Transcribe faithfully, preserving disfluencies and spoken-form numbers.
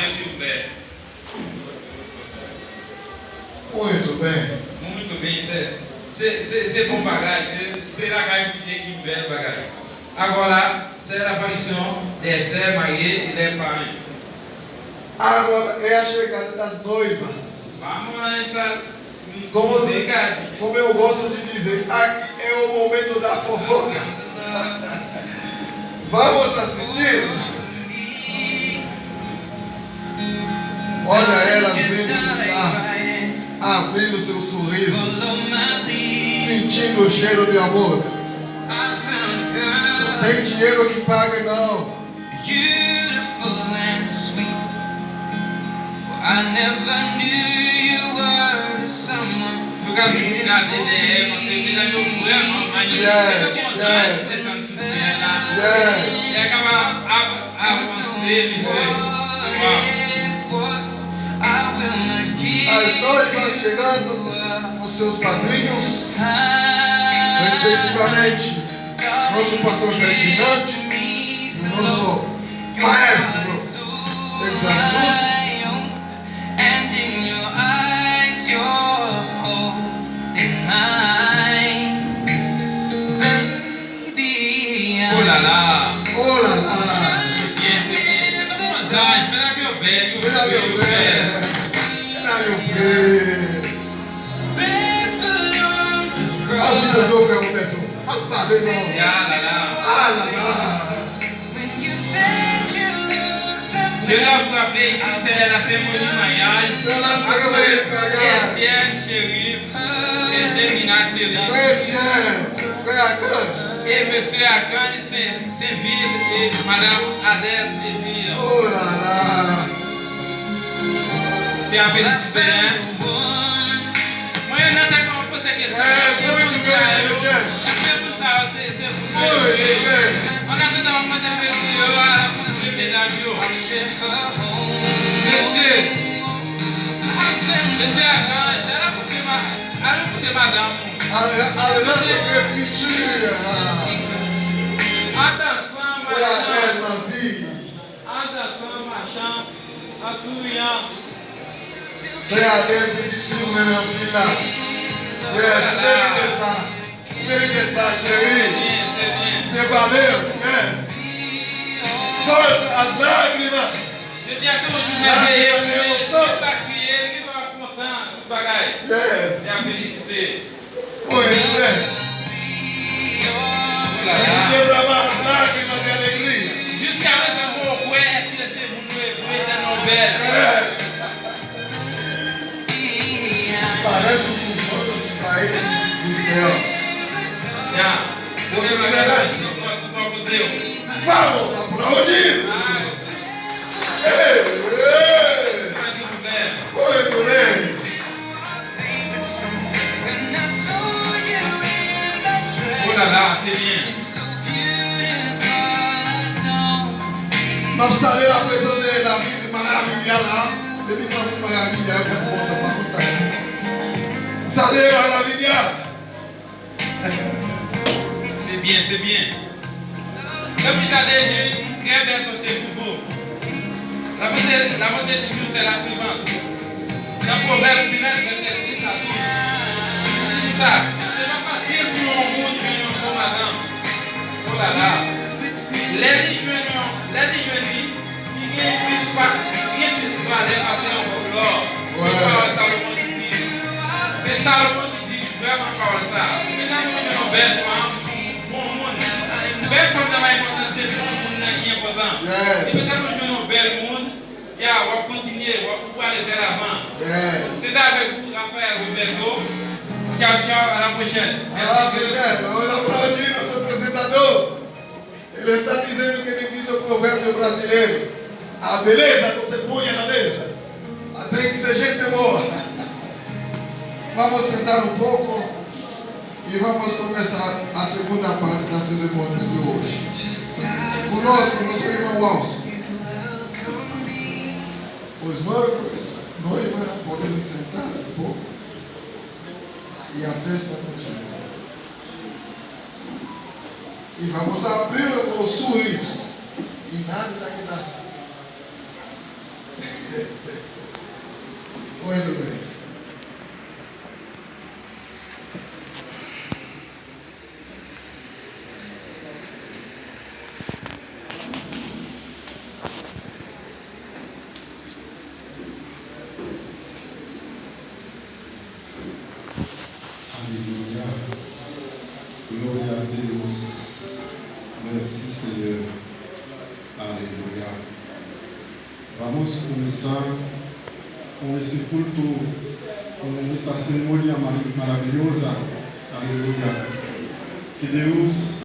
Silvouplè. Muito bem. Muito bem, se, se, se, se bon bagay, se, se lakay mwen ki bèl bagay. Agora será a aparição de ser marido e de pai. Agora é a chegada das noivas. Vamos lá, essa. Como, como eu gosto de dizer, aqui é o momento da fofoca. Vamos assistir. Olha elas vindo lá, abrindo seus sorrisos, sentindo o cheiro de amor. Não tem dinheiro que pague, não. Beautiful and sweet. Well, I never knew you were the someone. Nou ka toujou gade dèyè, paske medam yo vrèman manyifik. Yes, yes. Yes. Lè ka va av-, avanse, mesye. Wow. As noivas chegando com seus padrinhos, respectivamente. Nosso pastor Ferdinand, nosso maestro Exaltus. Oh là là. Oh là là. Yes, yes, yes. Medam yo bèl, yo bèl, yo bèl. Medam yo bèl. Ajoute do fè Roberto. Pale non. Ya la la. Ah la la. Je dois vous rappeler ici, c'est la cérémonie mariage. C'est la cérémonie mariage. Etienne, Chéri, Etienne, Mina, Télé. Frère Etienne, frère Archange. Et monsieur Archange, c'est Saint-Ville et Madame Adèle Désir. Oh là là! Se a felisite, hein? Mwen, nan tèt mwen, mwen poze kesyon. Eh, mwen, mwen, mwen, mwen. Èske moun sa yo, se, se moun yo ye? An atandan, mwen mande mesye yo, a la koute medam yo. Mesye, mesye, a, a, a la koute ma-, a la koute madanm. Al, al rankontre fiti, ah. An dansan, machan. An dansan, machan, an souriyan. Sè Adèl, pitit fi, mwen renmen anpil la. Yes, ou merite sa. Ou merite sa, cheri. Se pale, yes. Solta as lágrimas. Lágrimas de emoção. Yes. Mwen, mwen. Evite derramar lágrimas de alegria. Jiskaprezan, mwen kwè si se moun yo evite nan Nobèl. Parece que os anjos caíram do céu. Ya. Vocês merecem. Vamos aplaudir. Ei, ei. Oi, mulheres. Oh là là, c'est bien. M ap salye la prezans de la vil Maravilha la. Depi mwen vin Maravilha, yo fè m kontan, pa konn sa ki sa. Salye Maravilha. Se byen, se byen. Depi tande, gen yon trè bèl panse pou vou. La pensée, la pensée du jour, c'est la suivante. Nan Pwovèb diznèf, vèsè sis a douz, li di sa, se pa fasil pou yon moun jwenn yon bon madanm. Oh là là. Lè li jwenn yon, lè li jwenn li, li gen plis va-, li gen plis valè pase yon kòb lò. Se pawòl Salomon ki di. Se Salomon ki di vrèman pawòl sa a. Ou gentan jwenn yon bèl fanm, bon moun. Bèl fanm nan pa enpòtan, se bon moun nan ki enpòtan. Ou gentan jwenn yon bèl moun, ya, w ap kontinye, w ap, ou prale vè lavan. Se sa avèk ou, Raphaël Roberto. Tchau, tchau, à la prochaine. Merci. À la prochaine. Vamos aplaudir nosso apresentador. Ele está dizendo que ele diz o provérbio brasileiro: a beleza não se põe na mesa. Ela tem que ser gente boa. Vamos sentar um pouco e vamos começar a segunda parte da cerimônia de hoje. Conosco, nosso irmão Alcio. Os noivos, noivas podem sentar um pouco e a festa continua. E vamos abrir os sorrisos. E nada daqui da. Mwen, nou menm. Alelouya. Gloria a Deus. Mèsi, Senyè. Alelouya. Vamos começar com esse culto, com esta cerimônia mari-, maravilhosa. Aleluia. Que Deus